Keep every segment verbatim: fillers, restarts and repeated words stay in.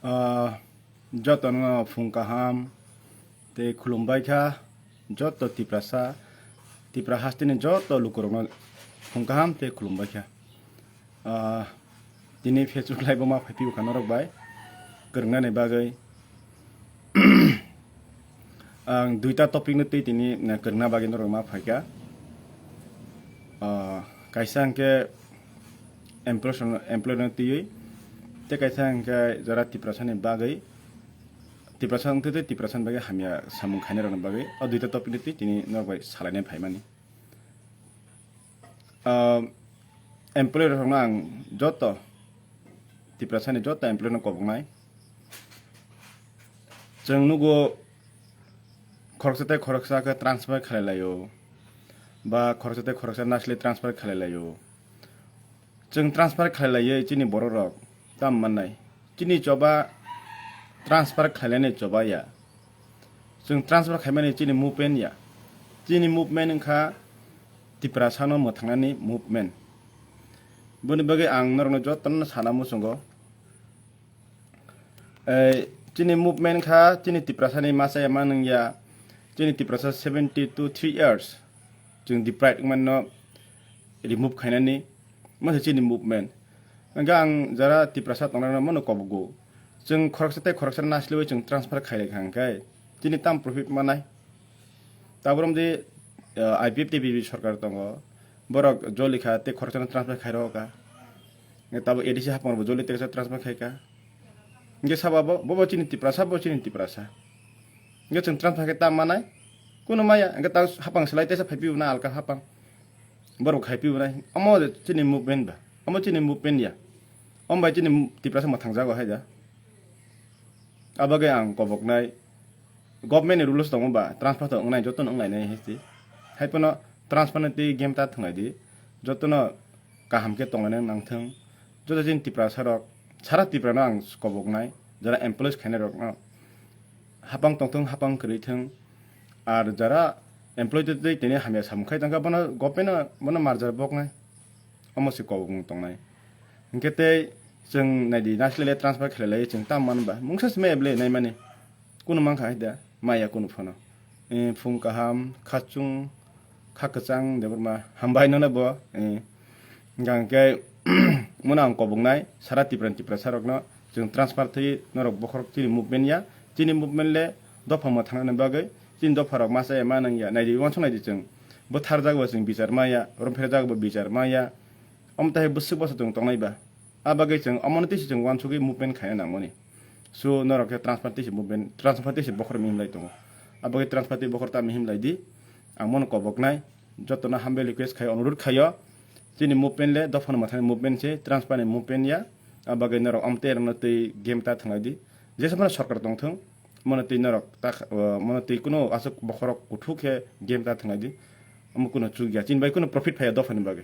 Ah, jotono phung kaham tei khulumbai kha, joto Tiprasa, Tipra hasteni joto lukurokno phung kaham tei khulumbai kha. Ah, tini Facebook live-o ma phaiphio kha norok bai kwrwngnani bagwi. Ang duita topic no twi tini, eh, kwrwngna bagwi norok ma phaikha. Ah, kaisa hwnkhe employee, employee no twiwi, tei kaisa hwnkhe jara Tiprasa ni bagwi, Tiprasa wngtwi tei Tiprasa ni bagwi hamya samung khainai rokni bagwi o duita topic no twi tini norok bai salainai phaimani. Ah, employee rokno ang joto, Tiprasa ni joto employee no koboknai. Chwng nugo, khoroksa tei khoroksa khe transfer khlai laio, ba khoroksa tei khoroksa nasle transfer khlai laio. Chwng transfer khlai laiwi chini borok rok tam mannai. Chini choba transfer khlainani choba ya. Chwng transfer khaimani chini movement ya. Chini movement wngkha Tiprasano mwthangnani movement. Boni bagwi ang norokno jotono sana muchungo. Eh, chini movement kha, chini Tiprasani masa ya manung ya, chini Tiprasa seventy to three years, chwng deprived wngmano remove khainani, masa chini movement. Hingke ang jara Tiprasa tongnai mano kobogo. Chwng khoroksa tei khoroksa nasliwi chwng transfer khailai kha hingke, chini tam profit manai. Taborom di, eh, I P F T P P sorkar tongo, borok jolikha tei khoroksa transfer khairokha. Hingke tabo A D C hapang bo joli tesa transfer khaika. Hingke sabo bo, bo, bo chini Tiprasa, bo chini Tiprasa. Hingke chwng transfer khe tam manai? Kuno maya, hingke ta hapang selai tesa phaipiu na alka hapang. Borok khaipiu na. Omo chini movement ba. Omo chini movement ya. Om bai chini Tiprasa mwthangjago hai da. Abagwi ang koboknai. Government ni rules tongo ba, transfer to wngnai, jotono wnglainai hai se. Hai phano transfer ni twi game ta thwnglai di. Jotono kaham khe tonglaina nangthwng. Joto chini Tiprasa rok, sara Tripura no ang koboknai, jara employees khainai rok no. Hapang tongthwng, hapang kwrwi thwng. Ar jara employee twi twi tini hamya samung khai tongkha, bono government no, bono marjar boknai. Omo se kobokmung tongnai. Hingke tei chwng naidi, nasilele transfer khelai lai chwng tam man ba. Mungsa se maya bele naimani. Kuno mankha hai da, maya kuno phano. Eh, phung kaham, khachung, kha kwchang, Debbarma, hambai nono bo. Eh, hingka hingke, mono ang koboknai, sara Tripura ni Tiprasa rokno, chwng transfer thwi norok bokhorok chini movement ya, chini movement le dopha mwthangnani bagwi, chini dopha rok masa ya ma nang ya, naidi, uansuk naidi chwng, bwtharjak bo chwng bichar maya, romphirjak bo bichar maya, omo tahai bwswk bwsa chwng tongnai ba. A bagwi chwng omono twi se chwng uansugwi movement khaina nangmani. So, norok khe transfer twi se movement, transfer twi se bokhorok mihim lai tongo. A bagwi transfer twi bokhorok ta mihim lai di. Ang mono koboknai, jotono humble request khai, onurut khaio. Chini movement le dophani mwthangni movement se, transfer ni movement ya. A bagwi norok omo tei rokno twi game ta thwnglai di. Jesa phano sorkar tongthwng, mono twi norok ta kha-, o, mono twi kuno aswk bokhorok kuthuk khe game ta thwnglai di. Omo kuno chukya, chini bai kuno profit phaiya dophani bagwi.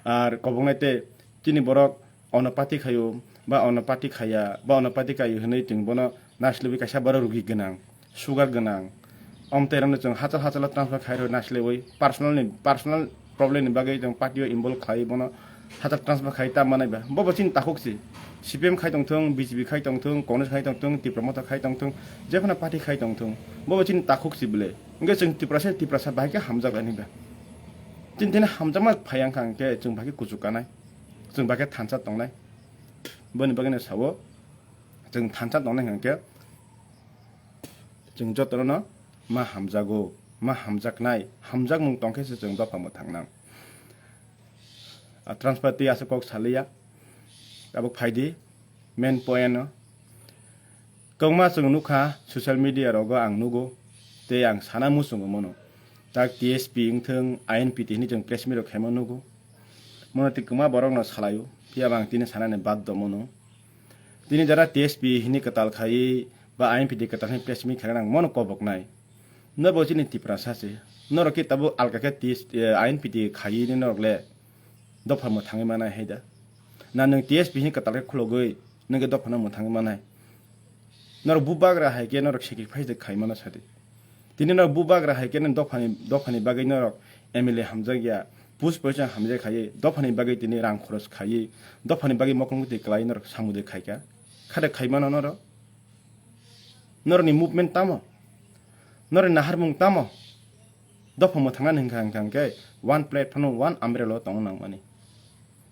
Ar koboknai tei chini borok ono party khaio, ba ono party khaiya, ba ono party khaio hinwi chwng bono naislewi kaisa borok rugi gwnang, sugar gwnang. Om terano chwng hachal hachalo transfer khairwi naislewi personal ni, personal problem ni bagwi chwng party o involve khlai bono hachal transfer khai ta manai ba. Bobo chini takhuk si. C P M khai tongthwng, B J P khai tongthwng, Congress khai tongthwng, Tipra Motha khai tongthwng, jephano party khai tongthwng. Bobo chini takhuk si bwle. Hwnkhe chwng Tiprasa, Tiprasa bahai khe hamjak ani ba. Chini thani hamjakma phai wngkha hwnkhe chwng bahai khe kuchuk kanai. Chwng bahai khe thansa tongnai. Boni bagwino sao, chwng thansa tongnai hwnkhe chwng jotono ma hamjago, ma hamjaknai, hamjakmung tongkhe se chwng dopha mwthangnang. A transfer twi aswk kok saliya, tabuk phaidi main point o. Kwbangma chwng nukha social media rogo ang nugo, tei ang sana muchungo mono. Tak T S P wngthwng, I N P T hinwi chwng press meet rok khaima nugo. Mono twi kwbangma borokno salaio, phiya bo ang tini sanani baddo mono. Tini jara T S P hinwi kwtal khaiwi ba I N P T kwtal hinwi press meet khaina ang mono koboknai. Norok bo chini Tiprasa se. Norok khe tabuk alka khe T S, eh, I N P T khaiwi norok le dopha mwthangwi manai hai da. Na nwng T S P hinwi kwtal khe khulogwi nwng khe dophano mwthangwi manai. Norok bubagra hai khe norok sacrifice de khai mano sadi. Tini norok bubagra hai khe nang dophani, dophani bagwi norok M L A hamjak ya, push poisa hamjak khai, dophani bagwi tini rang khoros khai, dophani bagwi mokol muti kwlai norok samung de khai kha. khade khaimano norok? Norokni movement tamo? Norokni naharmung tamo? Dopha mwthangnani hwnkha hwnkha hwnkhe one platform, one umbrella tongna nangmani.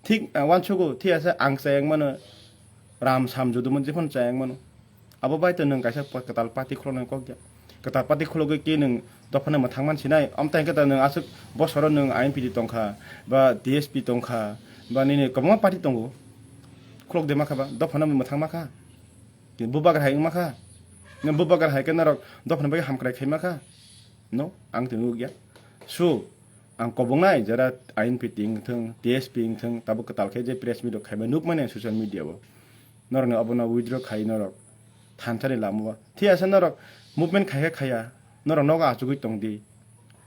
Thik, ah, uansugo, thik ase, ang chayang mano, ram sam judumon jephano chayang mano. Abo bai to nwng kaisa pa-, kwtal party khuloknai kok ya. Kwtal party khulogwi khe nwng dophano mwthang man sinai. Amtwi hwnkhe to nwng aswk bosoro nwng I N P T tongkha, ba T S P tongkha, ba nini kwbangma party tongo. Khulok de makha ba, dophano mwthang makha. Bubagra hai wngma kha. Nw bubagra hai khe norok dophani bagwi hamkrai khai ma kha. No, ang tini nukya. So, ang koboknai jara I N P T wngthwng, T S P wngthwng, tabuk kwtal khe je press meet rok khaibai nukmani ang social media o. Norokni obono withdraw khai norok thansani lama o. Thik ase norok movement khai khe khaiya. Norok nogo achugwi tong di.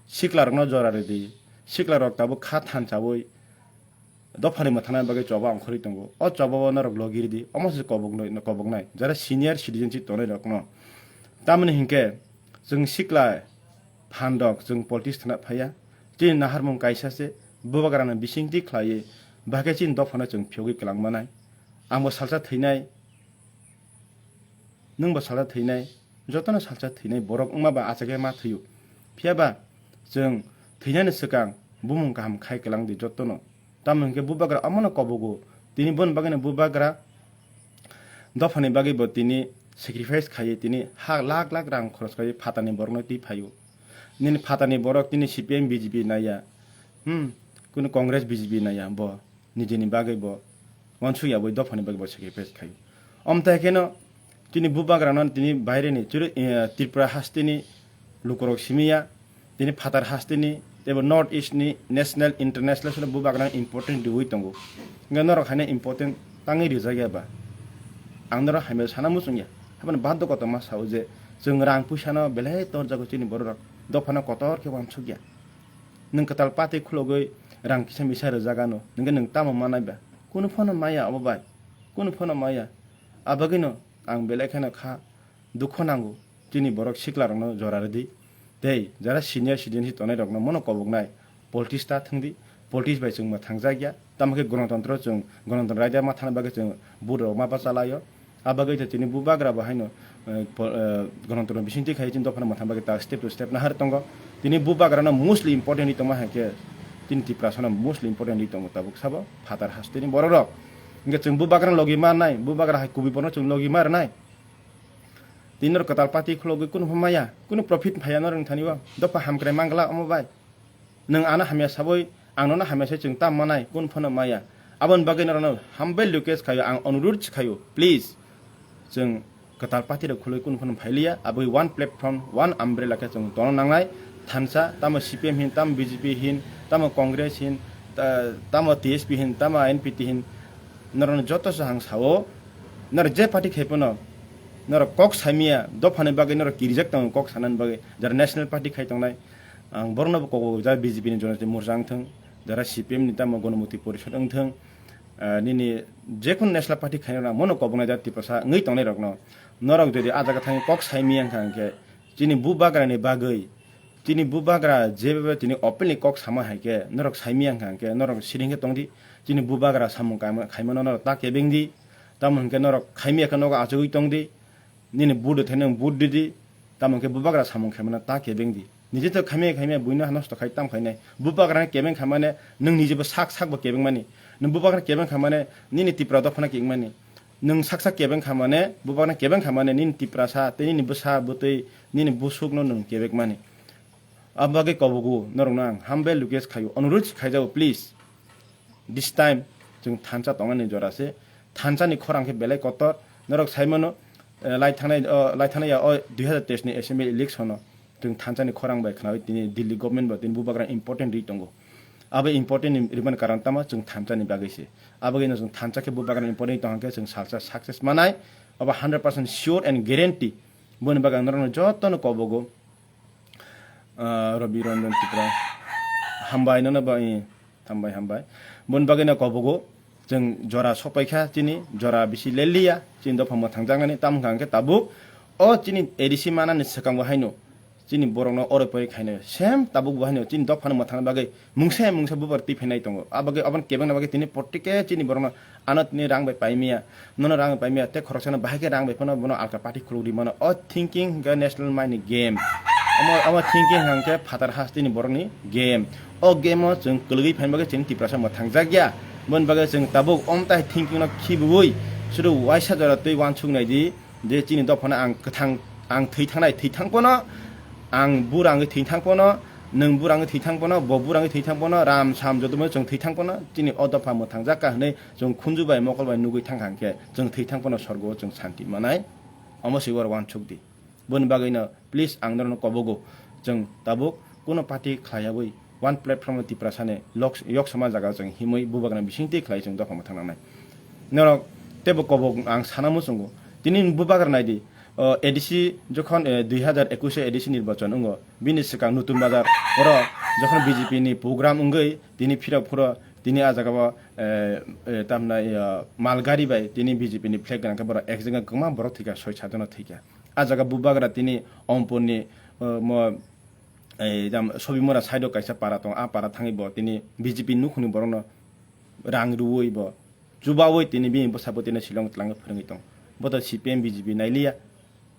Sikla rokno jora rw di. Sikla rok tabuk kha thansawi dophani mwthangna bagwi choba ongkhorwi tongo. O choba o norok logi ridi, omo se koboknai, koboknai. Jara senior citizenship tongnai rokno. Tamoni hinkhe chwng sikla phan rok chwng politics thana phaiya. Chini naharmung kaisa se, bubagra no bisingtwi khlaiwi, bahai khe chini dophano chwng phiyogwi kwlang manai. Angbo salsa thwinai, nwngbo salsa thwinai, jotono salsa thwinai borok wngma ba achaikhai ma thwio. Phiya ba chwng thwinani swkang bumung kaham khai kwlang di jotono. Tamo hwnkhe bubagra omono kobogo. Tini boni bagwino bubagra dophani bagwi bo tini sacrifice khaiwi tini ha lakh lakh rang khoros khaiwi phatarni borokno twi phaio. Nini phatarni borok tini C P M B J P naiya. Hmm, kunu Congress B J P naiya bo. Nijini bagwi bo uansuk ya bai dophani bagwi bo sacrifice khai. Omtai kheno chini bubagrano tini baireni chwrwi, eh, Tripura hasteni lukurok simi ya, tini phatar hasteni teibo North East ni national, international sino bubagrano important riwi tongo. Hwnkhe norok haino important tangwi rijak ya ba? Ang norok hamya sana muchung ya. Haphano baddo kotorma sao je chwng rang puisano belai torjago chini bororok, dophano kotor khe uansuk ya. Nwng kwtal patwi khulogwi rang kisa misa rwjak ano, hwnkhe nwng tamo manai ba? Kunu phano maya abo bai, kunu phano maya. Abagwino ang belai kheno kha dukho nango, chini borok sikla rokno jora rwdi. Tei jara senior citizenship tongnai rokno mono koboknai, politics ta thwngdi, politics bai chwng mwthangjakya. Tamo khe gwnotwntro chwng, gwnotwntro raida ma thana bagwi chwng vote rok ma bachalaio. A bagwi tini bubagra bo haino, eh, po-, eh, gwnotwntro bisingtwi khai chini dophano mwthang bagwi ta step to step nahar tongo. Tini bubagrano mostly important ri tongma hai khe chini Tiprasano mostly important ri tongo tabuk sabo phatar hasteni borok rok. Hwnkhe chwng bubagrano logi ma nai, bubagra hai kubui bono chwng logi ma rwnai. Tini norok kwtal party khulogwi kunu pha maya, kunu profit phaiya norok thani o. Dopha hamkrai mangla omo bai. Nwng ano hamya sawi, ang nono hamya sai chwng tam manai, kun phano maya. Aboni bagwi norokno humble request khaio, ang onurudh khaio, please. Chwng kwtal party rok khuloi kun phano phailiya, aboni one platform, one umbrella khe chwng tongna nangnai. Thansa, tamo C P M hin, tamo B J P hin, tamo Congress hin, ta-, tamo T S P hin, tamo I N P T hin, norokno joto se ang sao, norok je party khai phano, norok kok saimiya, dophani bagwi norok kirijak tongo kok sanani bagwi, jara national party khai tongnai. Ang borokno bo kok ja B J P ni Jonati Morcha wngthwng, jara C P M ni tamo Gonomukti Porishad wngthwng, ah, nini jekunu national party khainai rok ang bono koboknai jat Tiprasa wngwi tongnai rokno. Norok jodi ah jaga thangwi kok saimiya wngkha hwnkhe chini bubagrani bagwi, chini bubagra jebebe tini openly kok sama hai khe norok saimiya wngkha hwnkhe norok siring khe tongdi, chini bubagra samung kaima-, khaimano norok ta kebengdi, tamo hwnkhe norok khaimiya khe nogo achugwi tongdi. Nini vote de thani ang vote didi, tamo khe bubagra samung khaimano ta kebeng di. Nije to khaimya khaimya buino ha nosto khai tam khainai. Bubagra kebeng khamane nwng nije bo sak sak bo kebeng mani. Nwng bubagra kebeng khamane nini Tipra dophano kebeng mani. Nwng sak sak kebeng khamane, bubagra kebeng khamane nini Tiprasa tei nini bwsa bwtwi nini busukno nwng kebek mani. Abagwi kobogo norokno ang humble request khaio, onurudh khaijago, please. This time chwng thansa tongnani jora se. Thansani khorang khe belai kotor. Norok sai mano, eh, lai thangnai, o, lai thangnai ya o dui hazar teis ni assembly election o chwng thansani khorang bai khwnawi tini Delhi government bo tini bubagra important ri tongo. Abo important ni rimani karon tamo chwng thansani bagwi se. Abagwi no chwng thansa khe bubagra important ri tongkha khe chwng salsa success manai. Abo hundred percent sure and guarantee. Boni bagwi ang norokno jotono kobogo. Ah, Rabi Ranjan Tripura. Hambai nono ba, eh, hambai, hambai. Boni bagwi no kobogo chwng jora sopaikha chini, jora bisi leliya, chini dopha mwthangjaknani, tamo hwnkha hwnkhe tabuk o chini A D C manani swkango haino chini borokno oro pore khaino same tabuk bo haino chini dophano mwthangna bagwi mungsa mungsa bubar twi phainai tongo. A bagwi aboni kebengna bagwi tini protike chini borokno ano tini rang bai paimiya, nono rang bai paimiya, tei khoroksano bahai khe rang bai phano bono alka party khuluk ri mano. O thinking hwnkhe national mind ni game. Omo, omo thinking hwnkhe phatar hasteni borokni game. O game o chwng kwlwgwi phaima bagwi chini Tiprasa mwthangjakya. Boni bagwi chwng tabuk omtai thinking no khibiwi sudu waisa jora twi uansuk nai di. Je chini dophano ang kwthang, ang thwi thangnai, thwi thang pono, ang burangwi thwi thang pono, nwng burangwi thwi thang pono, bo burangwi thwi thang pono, ram sam jotomo chwng thwi thang pono, chini o dopha mwthangjak ka hwnwi chwng khunju bai mokol bai nugwi thang kha hwnkhe chwng thwi thang pono sorgo o chwng santi manai. Omo se oro uansuk di. Boni bagwino please ang norokno kobogo, chwng tabuk kuno party khlaiyawi one platform no Tiprasani lok-, yok sama jaga chwng himwi bubagrani bisingtwi khlai chwng dopha mwthang nangnai. Norok teibo kobok ang sana muchungo. Tini bubagra naidi, o, A D C jokhon, eh, dui hazar ekush A D C nirbachon wngo, bini swkang Nutun Bazar oro jokhon B J P ni program wngwi tini phirok phuro tini a jaga o, eh, eh, tamna, eh, malgari bai tini B J P ni flag gwnang khe borok ek jaga kwbangma borok thwikha, soi sat jona thwikha. A jaga bubagra tini Ompurni, eh, mo, eh, jam Sobimura side o kaisa para tongo, a para thangwi bo tini B J P nukhungni borokno rang rwui bo chubaui tini bini bwsabo tini Shillong twlangwi phwrwngwi tongo. Bo to C P M B J P nailiya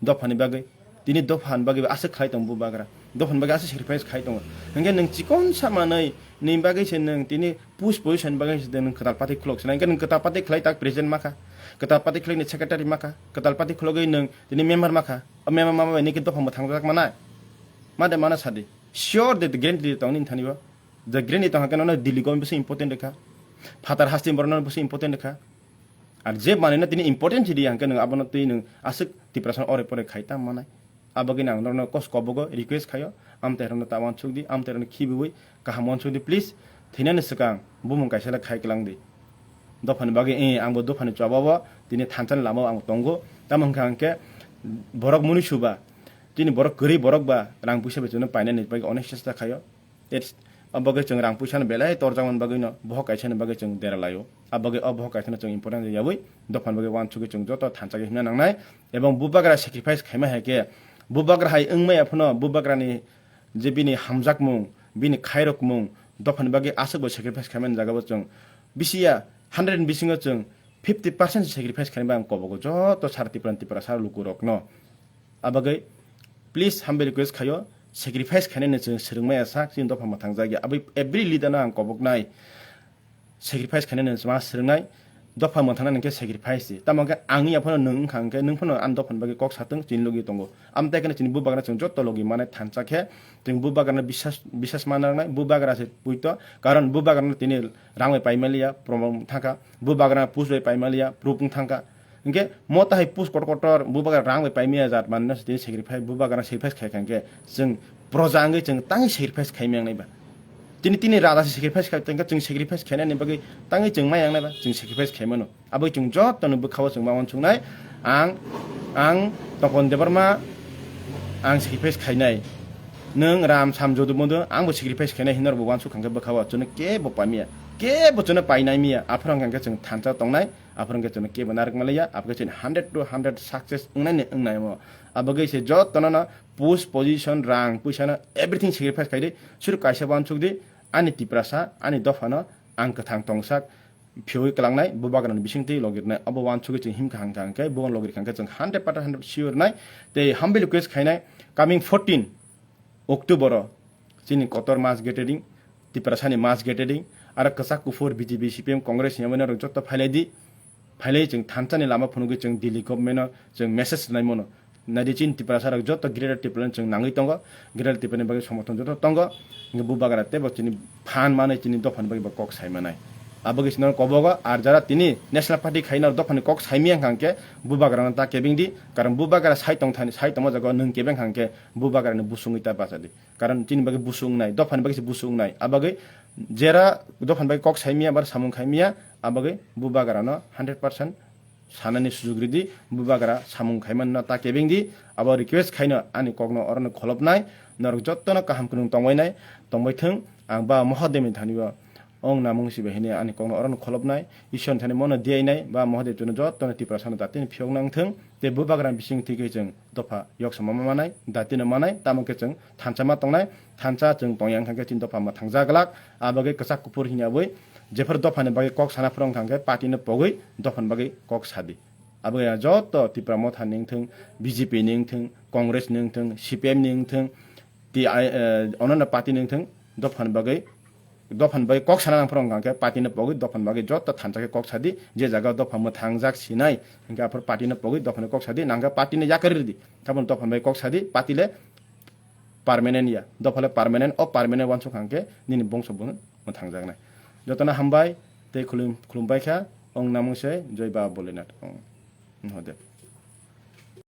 dophani bagwi. Tini dophani bagwi aswk khlai tongo bubagra. Dophani bagwi aswk sacrifice khai tongo. Hwnkhe nwng chikon sa manwi ni bagwi se nwng tini push position bagwi se nwng kwtal party khulok se. Hwnkhe nwng kwtal party khlai tak president makha. Kwtal party khlai ni secretary makha. Kwtal party khulogwi nwng tini member makha. O member ma bai nini khe dopha mwthang jak manai. Ma de mana sadi. Sure de guarantee de tong nini thani bo. The guarantee tong hakhe nono Delhi government bwswk important rwkha. Phatar hasteni borok no bwswk important rwkha. Ar je manwi no tini important si di hakhe nwng abono twi nwng aswk Tiprasa ore pore khai ta manai. Abagwi ang norokno kos kobogo request khaio, amtwi rokno ta uansuk di, amtwi rokno khibiwi kaham uansuk di please. Thwinani swkang bumung kaisa le khai kwlang di. Dophani bagwi, eh, angbo dophani chobabo tini thanchani lamao ang tongo. Tamo hwnkha hwnkhe borok muni suba, tini borok kwrwi borok ba rang puisa bai chwngno painani bagwi onek chesta khaio. It's, o bagwi chwng rang puisa no belai torjakmani bagwi no bohok kaisa ni bagwi chwng dera laio. A bagwi o bohok kaisa no chwng important yawi dophani bagwi uansugwi chwng joto thansa khe himna nangnai. Ebong bubagra sacrifice khaima hai khe bubagra hai wngmaya phano bubagrani je bini hamjakmung, bini khairokmung, dophani bagwi aswk bo sacrifice khaimani jagao chwng bisi ya hundred ni bisingo chwng fifty percent sacrifice khaimani ang kobogo joto sara Tripura ni Tiprasa lukurokno. Abagwi please humble request khaio, sacrifice khainani chwng swrwngmaya sak chini dopha mwthang jakya. Abwi every leader no ang koboknai. Sacrifice khainani ma swrwngnai, dopha mwthangna nangkhe sacrifice di. Tamo khe ang ya phano nwng wngkha hwnkhe nwng phano ang dophani bagwi kok satwng chini logi tongo. Amtwi kheno chini bubagra chwng joto logi manai thansa khe chwng bubagrano bisas, bisas ma nangnai, bubagra se puito, karon bubagrano tini rang bai paimaliya, promo thangkha, bubagrano push bai paimaliya, proof wng thangkha. Hwnkhe mo tahai push kotor kotor bubagra rang bai paimaya jat manwi no tini sacrifice, bubagra sacrifice khai kha hwnkhe chwng proja wngwi chwng tangwi sacrifice khaimaya wngnai ba. Tini, tini raja se sacrifice khai tongkha, chwng sacrifice khainani bagwi tangwi chwng maya wngnai ba, chwng sacrifice khaimano. Aboni chwng joto ni bwkhao chwng ma uansuknai, ang, ang Topon Debbarma, ang sacrifice khainai. Nwng ram sam jodu modu, ang bo sacrifice khainai hinwi bo uansuk kha hwnkhe bwkhao chwngno kebo paimaya, kebo chwngno painai miya, aphuru hwnkhe chwng thansa tongnai. Aphuru hwnkhe chwngno kebo narwk manliya, aphuru chwng hundred to hundred success wngnai ni wngnai mo. Abagwi se jotono no push position, rang puisa no everything sacrifice khaidi, suru kaisa uansuk di, ani Tiprasa, ani dophano ang kwthang tongsak phiwi kwlangnai, bubagrani bisingtwi logirnai, abo uansugwi chwng himkha hangkha hwnkhe, bubagrano logirkha hwnkhe chwng hundred percent hundred sure nai, tei humble request khainai, coming fourteen October o chini kotor mass gathering, Tiprasani mass gathering, aro kwchak kuphur B J P, C P M, Congress ni abo norok joto phailai di, phailai chwng thansani lama phunugwi chwng Delhi government no chwng message rwnai mano. Naidi chini Tiprasa rok joto Greater Tipraland chwng nangwi tongo, Greater Tipraland bagwi somorthon joto tongo, hwnkhe bubagra teibo chini phan manwi chini dophani bagwi bo kok sai manai. Abagwi chini kobogo ar jara tini National Party khaina dophani kok saimaya hwnkhe bubagrano ta kebeng di, karon bubagra sai tongthani, sai tongma jaga nwng kebeng hwnkhe bubagrani busungwi ta bacha di. Karon chini bagwi busu wngnai, dophani bagwi se busu wngnai. Abagwi jera dophani bagwi kok saimaya, bar samung khaimaya, abagwi bubagrano hundred percent sanani sujug ridi, bubagra samung khaimanno ta kebeng di. Abo request khaino ani kokno orono kholopnai, norok jottono kaham kwrwng tongbainai, tongbaithwng, ang ba Mohadevni thani o Ong namung sibai hini ani kokno orono kholopnai, Ishwar thani mono diyainai, ba Mahadev chwngno jotono Tiprasano datino phiyok nang thung, tei bubagra bising thwi khe chwng dopha yoksama manai, datino manai, tamo khe chwng thansa ma tongnai, thansa chwng tongya wngkha khe chini dopha mwthangjaglak, abagwi kwchak kuphur hini abwi jephar dophani bagwi kok sana phwrwng thang khe partyno pogwi dophani bagwi kok sadi. Abagwi joto Tipra Motha ni wngthung, B J P ni wngthung, Congress ni wngthung, C P M ni wngthung, T I, eh, ononno party ni wngthung, dophani bagwi, dophani bagwi kok sana nang phwrwng hwnkha khe party no pogwi dophani bagwi joto thansa khe kok sadi, je jaga dopha mwthangjak sinai, hwnkhe aphuru party no pogwi dophani kok sadi, nangkhe party no yakarwi rwdi, tabuk dophani bagwi kok sadi, party le permanent ya, dopha le permanent, o permanent uansuk hwnkhe nini bongso bo mwthangjaknai. Jotono hambai tei khulum-, khulumbai kha, ong namung se Joi Baba Bolinath, ong Mahadev.